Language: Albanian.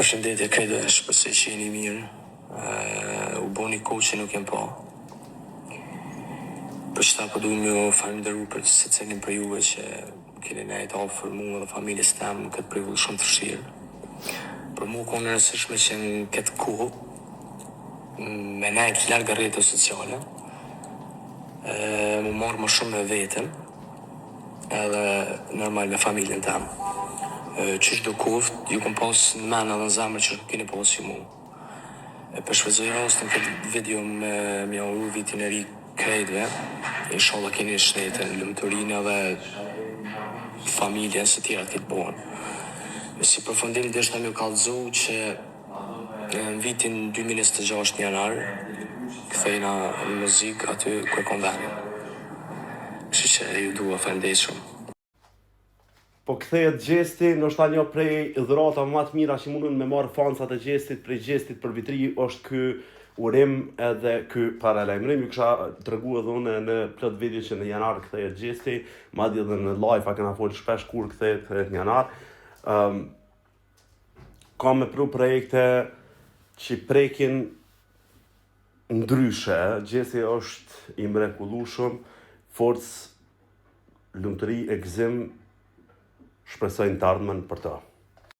Përshëndetje krejtve, shpresoj që jeni mirë. U bo një kohë që nuk jem pa. Për qëta po du me ju falënderu për secilin prej juve që keni nejt afër mu edhe familjes tem në këtë periudhë shumë të vështirë. Për mu ka e rëndësishme që në këtë kohë me nejt larg rrjeteve sociale, e mu marrë më shumë me veten, edhe normal me familjen tem. Qysh do koft, ju kom pas në men edhe në zemër qysh më keni pas ju mu. E po shfrytëzoj rastin këtë video me me ja uru vitin e ri krejtve. Inshallah keni shnetin, lumturinë edhe familjen se tjerat krejt bohen. Si përfundim deshta me ju kallxu që në vitin 2026 në janar kthehna në muzikë aty ku e kom venin. Kështu që ju dua, faleminderit shumë. Po kthehet Gjesti, ndoshta një prej dhuratave ma të mira që mundën me marrë fansat e Gjestit prej Gjestit për vit ri është ky urim edhe ky paralajmërim. Ju kisha tregu edhe unë në plot video që në janar kthehet Gjesti, madje edhe në live a kena folë shpesh kur kthehet, kthehet në janar. Um, ka me pru projekte që prekin ndryshe, Gjesti është i mrekullueshëm, forcë, lumturi e gëzim, shpresoj në të ardhmen për të.